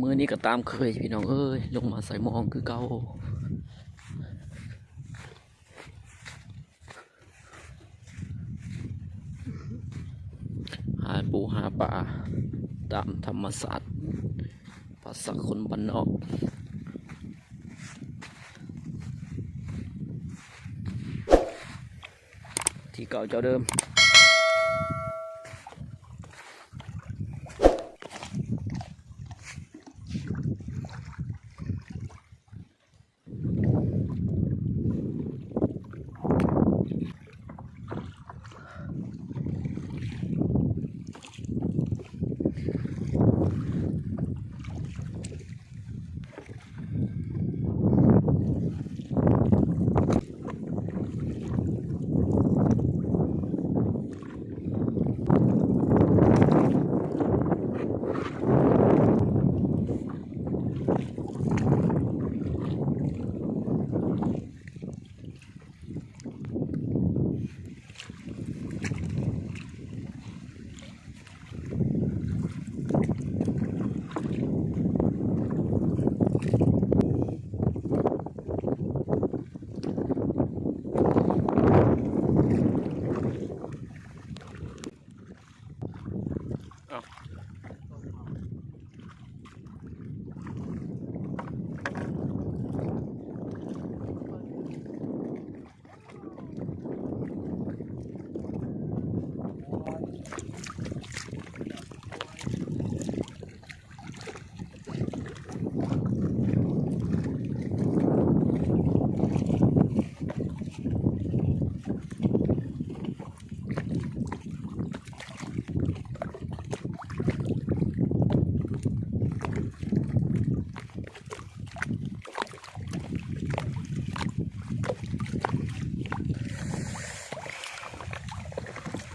ມື້ນີ້ກໍຕາມເຄີຍພີ່ນ້ອງເອີຍ ລົງມາໃສ່ມອງຄືເກົ່າ ຫາປູຫາປາຕາມທຳມະຊາດ ພາສາຄົນບ້ານນອກ ທີ່ເກົ່າເຈົ້າເດີມ.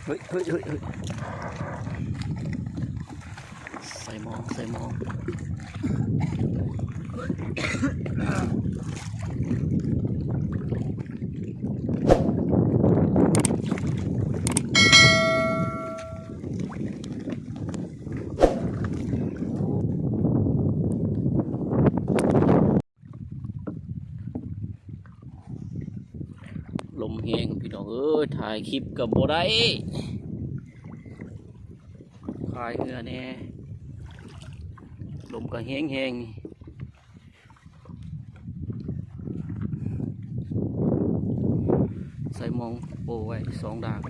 ເຮີ້ຍ ເຮີ້ຍ ເຮີ້ຍ ເຮີ້ຍ ໃສ່ມອງ ໃສ່ມອງ. ລົມແຮງພີ່ນ້ອງເອີຍ ຖ່າຍຄລິບກໍບໍ່ໄດ້ ພາຍເຮືອແດ່ ລົມກໍແຮງໆ. ໃສ່ມອງໂປໄວ້ສອງດ້ານ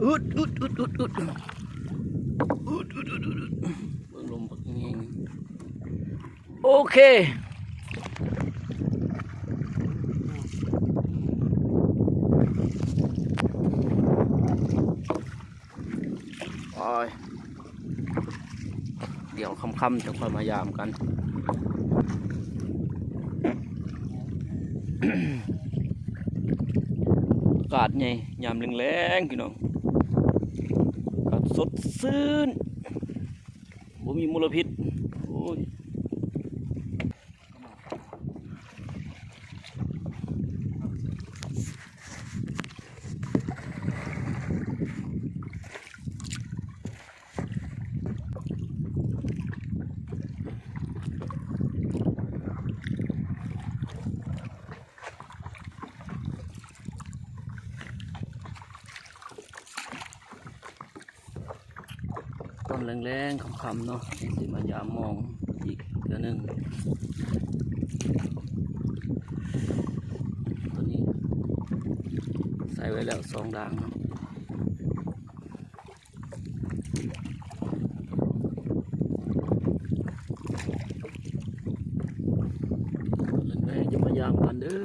ອຶດ ອຶດ ອຶດ ອຶດ ອຶດ ອຶດ ອຶດ ອຶດ ອຶດ ເບິ່ງລົມບັກແຮງ ໂອເຄ ໂອ້ຍ ດຽວຄ່ຳໆ ຈະຄ່ອຍມາຢາມກັນ ອາກາດໃຫຍ່ ຍາມແລງໆ ພີ່ນ້ອງ ອາກາດສົດຊື່ນ ບໍ່ມີມົນລະພິດ ໂອ້ຍ. ຕອນແລງໆ ຄ່ຳໆ ເນາະ ຊິມາຢາມມອງອີກເທື່ອໜຶ່ງ ຕອນນີ້ໃສ່ໄວ້ແລ້ວສອງດ່າງເນາະ ແລງໆ ຈະມາຢາມກັນເດີ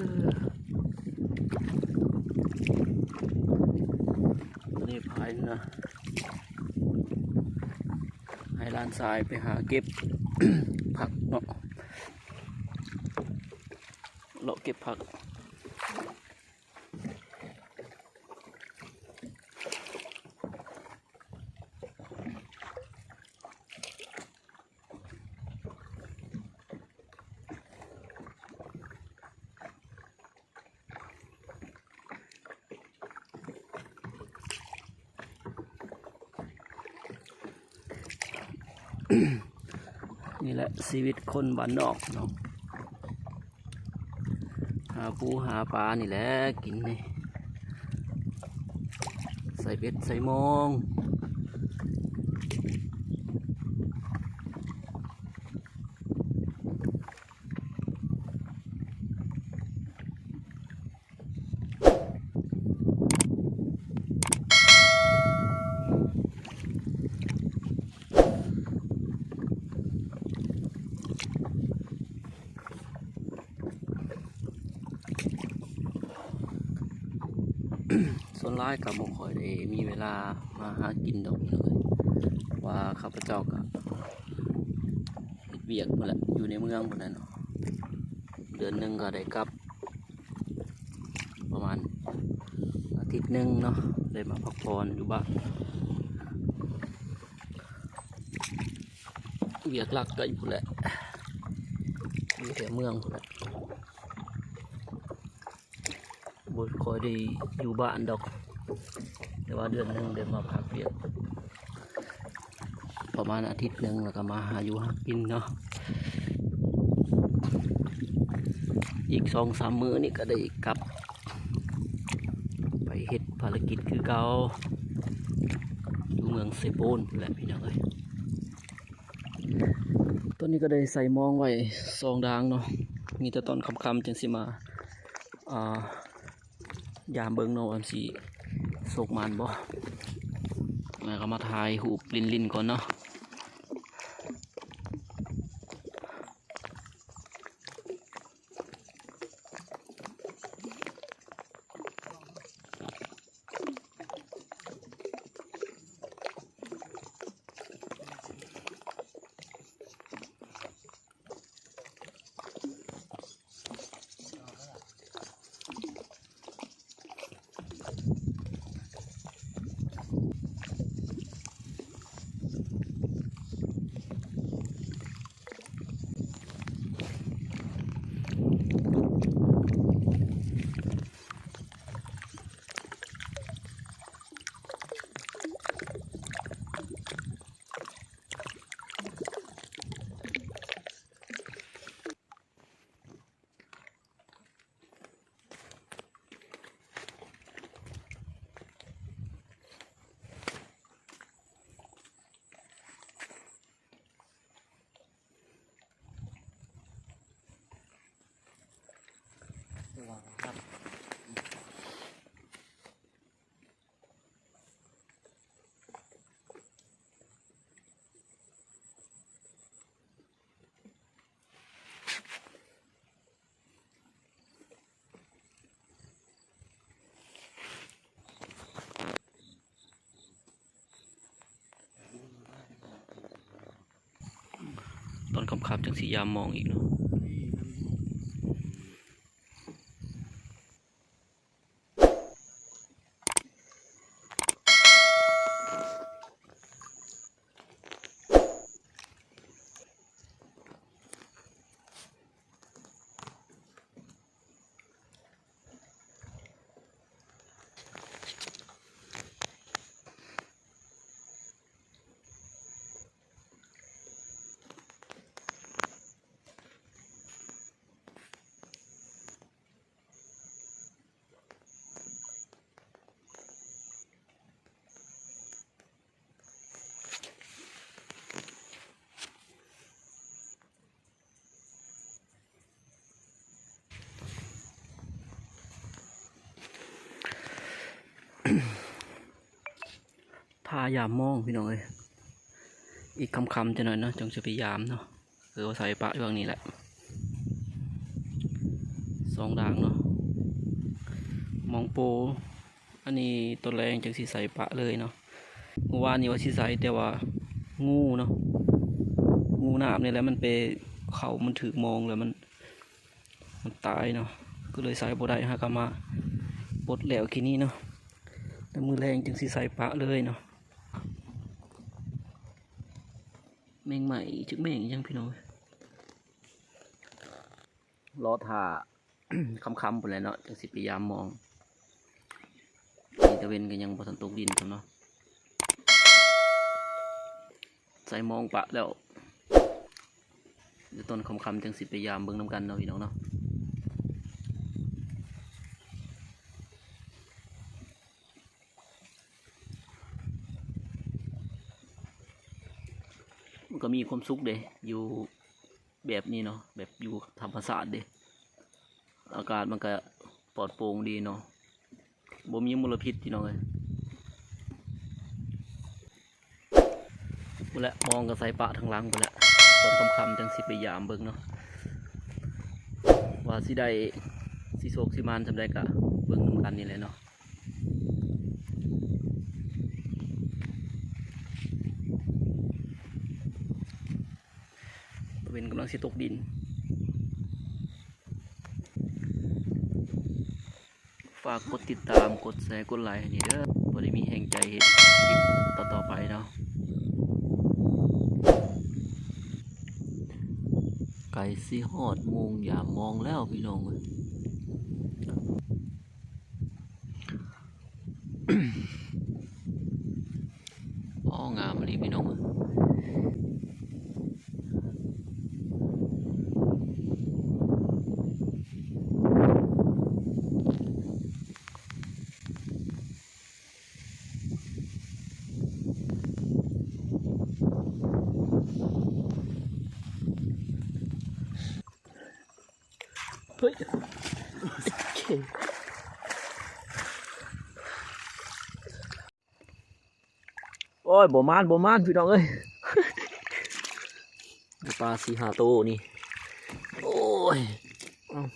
ຕອນນີ້ພາຍເຮືອ ໃຫ້ຫຼານຊາຍໄປຫາເກັບຜັກເນາະ ເລາະເກັບຜັກ. ນີ້ແຫຼະຊີວິດຄົນບ້ານນອກເນາະ ຫາປູຫາປານີ້ແຫຼະກິນນີ້ ໃສ່ເບັດໃສ່ມອງ. ສ່ວນຫຼາຍກໍບໍ່ຄ່ອຍໄດ້ມີເວລາມາຫາກິນດອກ ເພາະວ່າຂ້າພະເຈົ້າກໍເຮັດວຽກພຸ້ນແຫຼະ ຢູ່ໃນເມືອງພຸ້ນແຫຼະເນາະ ເດືອນໜຶ່ງກໍໄດ້ກັບ ປະມານອາທິດໜຶ່ງເນາະ ໄດ້ມາພັກຜ່ອນຢູ່ບ້ານ ວຽກຫຼັກກໍຢູ່ພຸ້ນແຫຼະ ຢູ່ແຖວເມືອງພຸ້ນແຫຼະ ບໍ່ຄ່ອຍໄດ້ຢູ່ບ້ານດອກ ແຕ່ວ່າເດືອນໜຶ່ງໄດ້ມາພັກວຽກ ປະມານອາທິດໜຶ່ງ ແລ້ວກໍມາຫາຢູ່ຫາກິນເນາະ ອີກສອງສາມມື້ນີ້ກໍໄດ້ກັບໄປເຮັດພາລະກິດຄືເກົ່າ ຢູ່ເມືອງເຊໂປນແຫຼະພີ່ນ້ອງເອີຍ. ຕອນນີ້ກໍໄດ້ໃສ່ມອງໄວ້ສອງດາງເນາະ ມີແຕ່ຕອນຄ່ຳໆ ຈັ່ງຊິມາ ອ່າ ຢາມເບິ່ງເນາະວ່າມັນຊິໂຊກໝານບໍ່ ແລ້ວກໍມາຖ່າຍຮູບຫຼິ້ນໆ ກ່ອນເນາະ. ຕອນຄ່ຳໆ ຈັ່ງຊິຢາມມອງອີກເນາະ. ຖ້າຢາມມອງພີ່ນ້ອງເອີຍ ອີກຄ່ຳໆ ຈັກໜ້ອຍເນາະ ຈັ່ງຊິໄປຢາມເນາະ. ເອີ ວ່າໃສ່ປະຢູ່ຫວ່າງນີ້ແຫຼະ ສອງດາງເນາະ ມອງໂປ. ອັນນີ້ຕອນແລງຈັ່ງຊິໃສ່ປະເລີຍເນາະ. ມື້ວານນີ້ວ່າຊິໃສ່ ແຕ່ວ່າງູເນາະ ງູນ້ຳນີ້ແຫຼະ ມັນໄປເຂົ້າ ມັນຖືກມອງແລ້ວມັນ ມັນຕາຍເນາະ ກໍເລີຍໃສ່ບໍ່ໄດ້. ຫາກະມາປົດແລ້ວກີ້ນີ້ເນາະ ແຕ່ມື້ແລງຈຶ່ງຊິໃສ່ປະເລີຍເນາະ. ແມງໄມ້ຈັກແມງອີ່ຫຍັງພີ່ນ້ອງ ລໍຖ້າຄ່ຳໆ ພຸ້ນແຫຼະເນາະ ຈັ່ງຊິໄປຢາມມອງ. ນີ້ຕາເວັນກໍຍັງບໍ່ທັນຕົກດິນຊ້ຳເນາະ. ໃສ່ມອງປະແລ້ວ ດຽວຕອນຄ່ຳໆ ຈັ່ງຊິໄປຢາມເບິ່ງນຳກັນເນາະ ພີ່ນ້ອງເນາະ. ມັນກໍມີຄວາມສຸກເດ້ ຢູ່ແບບນີ້ເນາະ ແບບຢູ່ທຳມະຊາດເດ້ ອາກາດມັນກໍປອດໂປ່ງດີເນາະ ບໍ່ມີມົນລະພິດ ພີ່ນ້ອງເອີຍ. ພຸ້ນແຫຼະ ມອງກໍໃສ່ປະທາງຫຼັງພຸ້ນແຫຼະ ຕອນຄ່ຳໆ ຈັ່ງຊິໄປຢາມເບິ່ງເນາະ ວ່າຊິໄດ້ ຊິໂຊກຊິໝານສ່ຳໃດ ກະເບິ່ງນຳກັນນີ້ແຫຼະເນາະ. ຕາເວັນກຳລັງຊິຕົກດິນ. ຝາກກົດຕິດຕາມ ກົດແຊ ກົດໄລໃຫ້ແດ່ເດີ ພໍໄດ້ມີແຮງໃຈເຮັດຄລິບຕໍ່ໆ ໄປເນາະ. ໃກ້ຊິຮອດໂມງຢາມມອງແລ້ວ ພີ່ນ້ອງເອີຍ. ອໍ ງາມອີ່ຫຼີ ພີ່ນ້ອງເອີຍ. ເຮີ້ຍ ໂອ້ຍ ບໍ່ໝານ ບໍ່ໝານ ພີ່ນ້ອງເອີຍ ໄດ້ປາສີ່ຫ້າໂຕນີ້. ໂອ້ຍ ເອົາ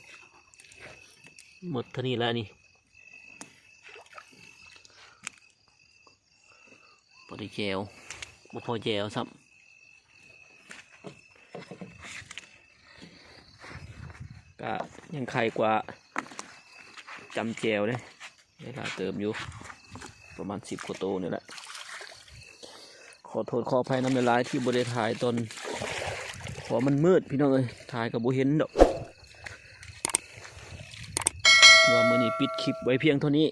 ໝົດເທົ່ານີ້ແຫຼະນີ້. ບໍ່ໄດ້ແຈ່ວ ບໍ່ພໍແຈ່ວຊ້ຳ ກະຍັງໄຄກວ່າຈ້ຳແຈ່ວເດ້ ໄດ້ຫຼາຍເຕີບຢູ່ ປະມານສິບກວ່າໂຕນີ້ແຫຼະ. ຂໍໂທດຂໍອະໄພນຳຫຼາຍໆ ທີ່ບໍ່ໄດ້ຖ່າຍຕອນ ເພາະວ່າມັນມືດ ພີ່ນ້ອງເອີຍ ຖ່າຍກໍບໍ່ເຫັນດອກ. ວ່າມື້ນີ້ປິດຄລິບໄວ້ພຽງເທົ່ານີ້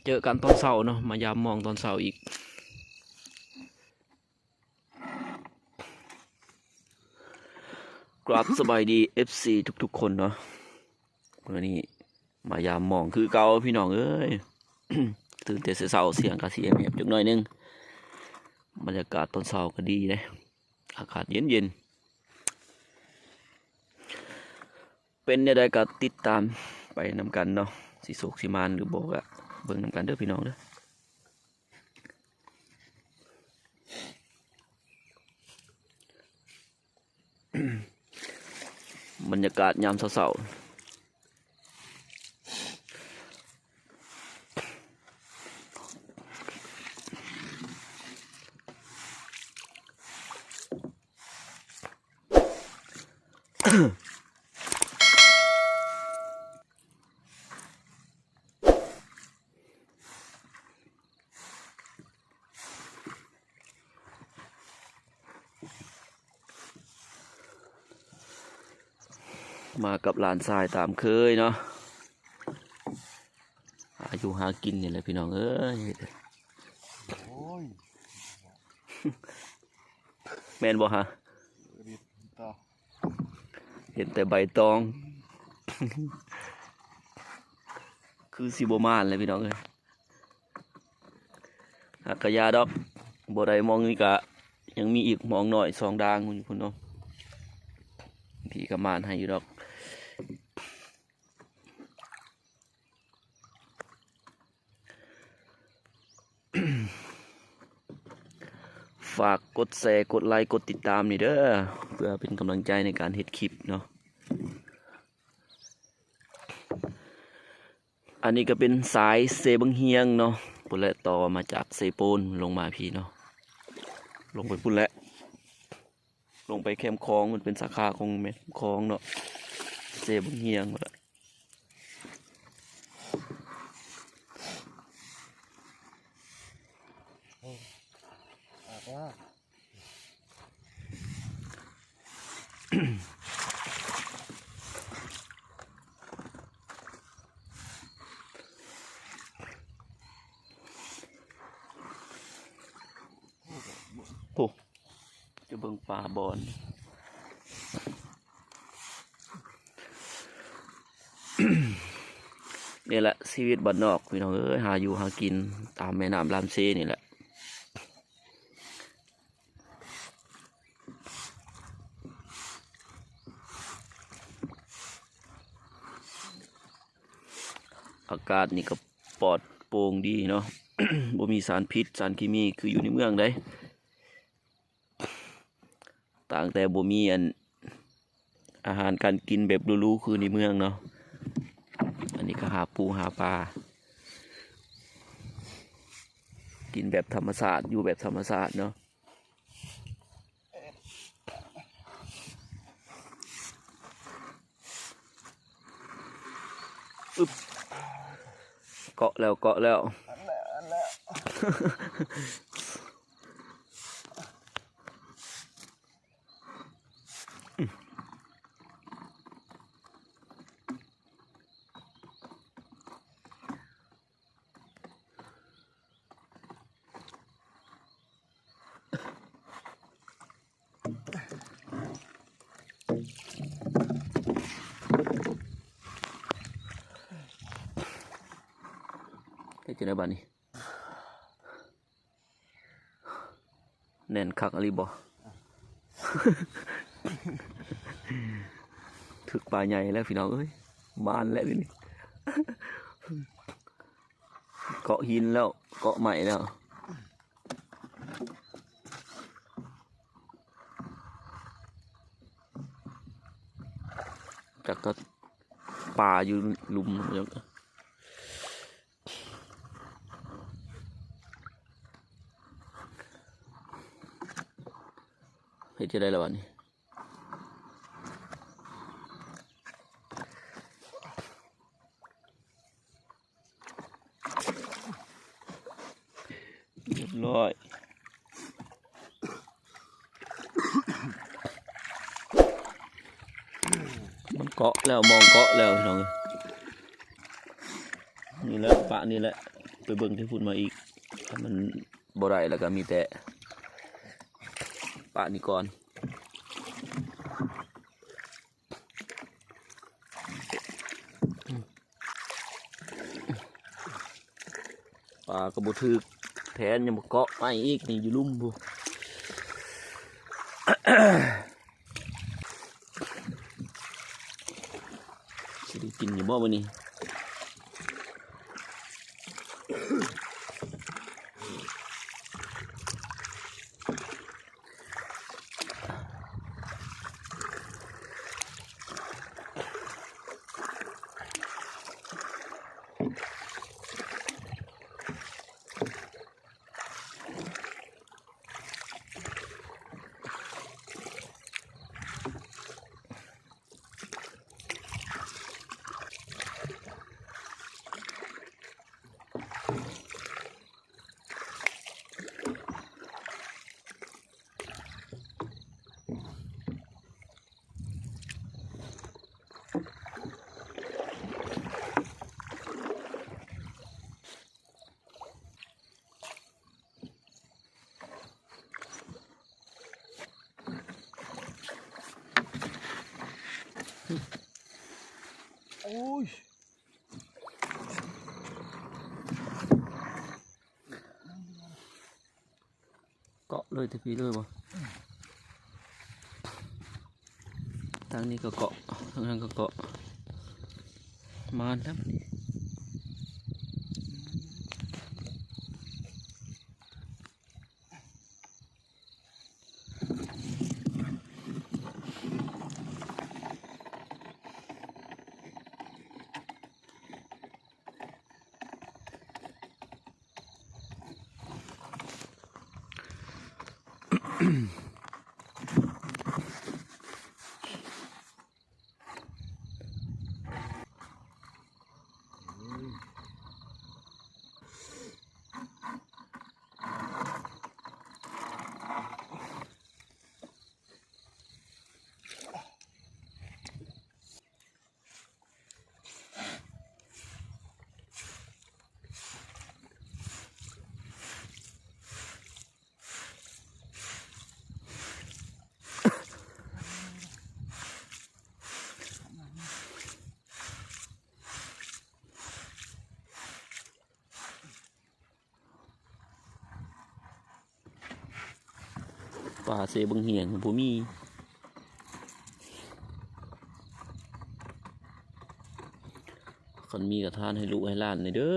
ເຈີກັນຕອນເຊົ້າເນາະ ມາຢາມມອງຕອນເຊົ້າອີກ. ກາບສະບາຍດີ ເອັຟຊີ ທຸກໆຄົນເນາະ ມື້ນີ້ມາຢາມມອງຄືເກົ່າ ພີ່ນ້ອງເອີຍ. ຕື່ນແຕ່ເຊົ້າໆ ສຽງກະຊິແຫບໆ ຈັກໜ້ອຍໜຶ່ງ ບັນຍາກາດຕອນເຊົ້າກໍດີເດ້ ອາກາດເຢັນໆ. ເປັນແນວໃດກໍຕິດຕາມໄປນຳກັນເນາະ ຊິໂຊກຊິໝານຫຼືບໍ່ ກໍເບິ່ງນຳກັນເດີ ພີ່ນ້ອງເດີ. ບັນຍາກາດຍາມເຊົ້າໆ. ມາກັບຫຼານຊາຍຕາມເຄີຍເນາະ ຫາຢູ່ຫາກິນນີ້ແຫຼະ ພີ່ນ້ອງເອີຍ. ໂອ້ຍ ແມ່ນບໍ່ຮະ? ເຫັນແຕ່ໃບຕອງ ຄືຊິບໍ່ມານແຫຼະ ພີ່ນ້ອງເອີຍ. ຫາກກະຢ່າດອກ ບໍ່ໄດ້ໝ່ອງນີ້ກະຍັງມີອີກໝ່ອງນ້ອຍສອງດ່າງຢູ່ພຸ້ນເນາະ ພີ່ກະໝານໃຫ້ຢູ່ດອກ. ຝາກກົດແຊ ກົດໄລ ກົດຕິດຕາມນີ້ເດີ ເພື່ອເປັນກຳລັງໃຈໃນການເຮັດຄລິບເນາະ. ອັນນີ້ກໍເປັນສາຍເຊບັ້ງຮຽງເນາະ ພຸ້ນແຫຼະ ຕໍ່ມາຈາກເຊໂປນລົງມາພີ້ເນາະ ລົງໄປພຸ້ນແຫຼະ ລົງໄປແຄມຂອງ ມັນເປັນສາຂາຂອງແມ່ນ້ຳຂອງເນາະ ເຊບັ້ງຮຽງພຸ້ນແຫຼະ. ໂອ້ ຈະເບິ່ງປາບ່ອນ ນີ້ແຫຼະຊີວິດບ້ານນອກພີ່ນ້ອງເອີຍ ຫາຢູ່ຫາກິນຕາມແມ່ນ້ຳລຳເຊນີ້ແຫຼະ. ອາກາດນີ້ກໍປອດໂປ່ງດີເນາະ ບໍ່ມີສານພິດສານເຄມີຄືຢູ່ໃນເມືອງໃດ໋ ຕ່າງແຕ່ບໍ່ມີອັນ ອາຫານການກິນແບບຫຼູໆຄືໃນເມືອງເນາະ. ອັນນີ້ກໍຫາປູຫາປາ ກິນແບບທຳມະຊາດ ຢູ່ແບບທຳມະຊາດເນາະ. ອຶບ ເກາະແລ້ວ ເກາະແລ້ວ ອັນແລ້ວ ອັນແລ້ວ. ເຮັດຈັ່ງໃດບາດນີ້? ແໜ້ນຄັກອີ່ຫຼີບໍ່? ຖືກປາໃຫຍ່ແລ້ວພີ່ນ້ອງເອີຍ ມານແລ້ວນີ້ ເກາະຫີນແລ້ວ ເກາະໄມ້ແລ້ວ ຈັກກໍປາຢູ່ລຸ່ມ. ເຮັດຈັ່ງໃດລະບາດນີ້? ຮຽບຮ້ອຍ ມັນເກາະແລ້ວ ມອງເກາະແລ້ວພີ່ນ້ອງເອີຍ. ນີ້ແຫຼະ ປະນີ້ແຫຼະ ໄປເບິ່ງທີ່ພຸ້ນມາອີກ ຖ້າມັນບໍ່ໄດ້ແລ້ວກໍມີແຕ່ປະນີ້ກ່ອນ. ປາກໍບໍ່ຖືກແຜນ ຍັງມາເກາະໄມ້ອີກ ນີ້ຢູ່ລຸ່ມພຸ້ນ. ຊິໄດ້ກິນຢູ່ບໍ່ມື້ນີ້?ໂອ້ຍ ເກາະເລີຍແຕ່ພີ້ເລີຍບໍ່? ທາງນີ້ກໍເກາະ ທາງນັ້ນກໍເກາະ ມານແລ້ວບັດນີ້. ປາເຊບັງຫຽງບໍ່ມີ. ຄັນມີກໍທານໃຫ້ລູກໃຫ້ຫຼານແດ່ເດີ.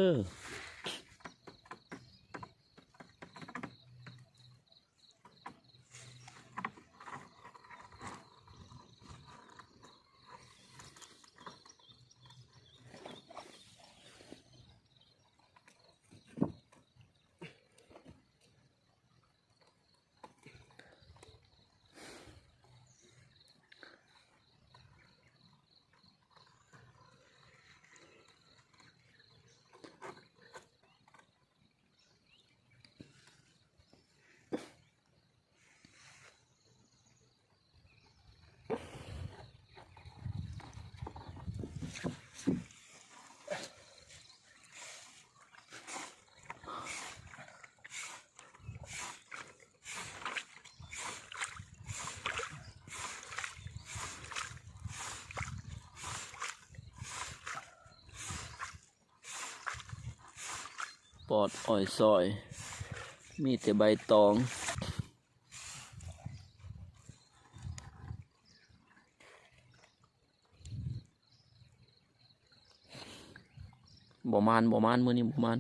ປອດອ້ອຍຊອຍ ມີແຕ່ໃບຕອງ. ບໍ່ໝານ ບໍ່ໝານ ມື້ນີ້ບໍ່ໝານ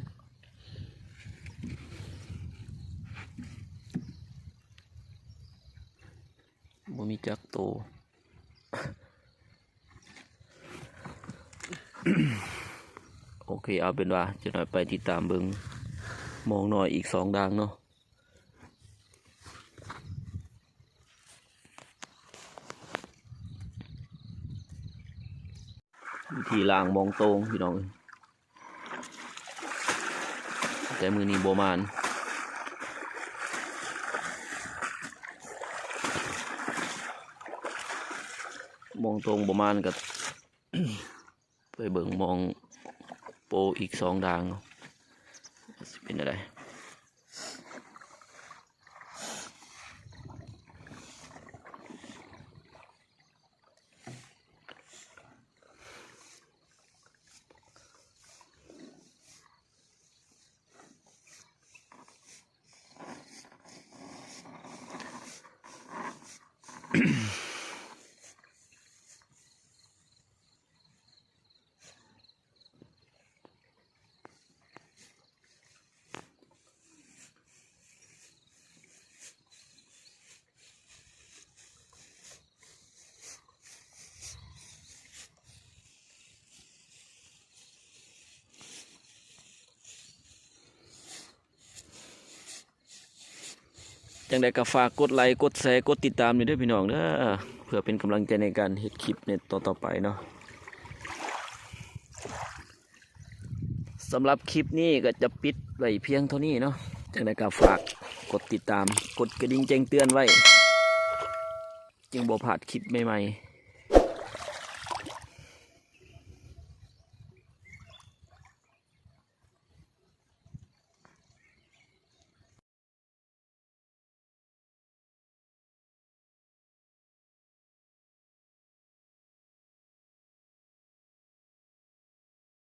ບໍ່ມີຈັກໂຕ. ໂອເຄ ເອົາເປັນວ່າ ຈັກໜ້ອຍໄປຕິດຕາມເບິ່ງມອງນ້ອຍອີກສອງດ່າງເນາະ. ວິທີລ້າງມອງໂຕ່ງພີ່ນ້ອງເອີຍ ແຕ່ມື້ນີ້ບໍ່ໝານ ມອງໂຕ່ງບໍ່ໝານກໍ ໄປເບິ່ງມອງໂປອີກສອງດ່າງ ຊິເປັນແນວໃດ.ຈັ່ງໃດກໍຝາກກົດໄລ ກົດແຊ ກົດຕິດຕາມນີ້ເດີພີ່ນ້ອງເດີ ເພື່ອເປັນກຳລັງໃຈໃນການເຮັດຄລິບໃນຕໍ່ໆໄປເນາະ. ສຳລັບຄລິບນີ້ກໍຈະປິດໄວ້ພຽງເທົ່ານີ້ເນາະ. ຈັ່ງໃດກໍຝາກກົດຕິດຕາມ ກົດກະດິ່ງແຈ້ງເຕືອນໄວ້ ຈຶ່ງບໍ່ພາດຄລິບໃໝ່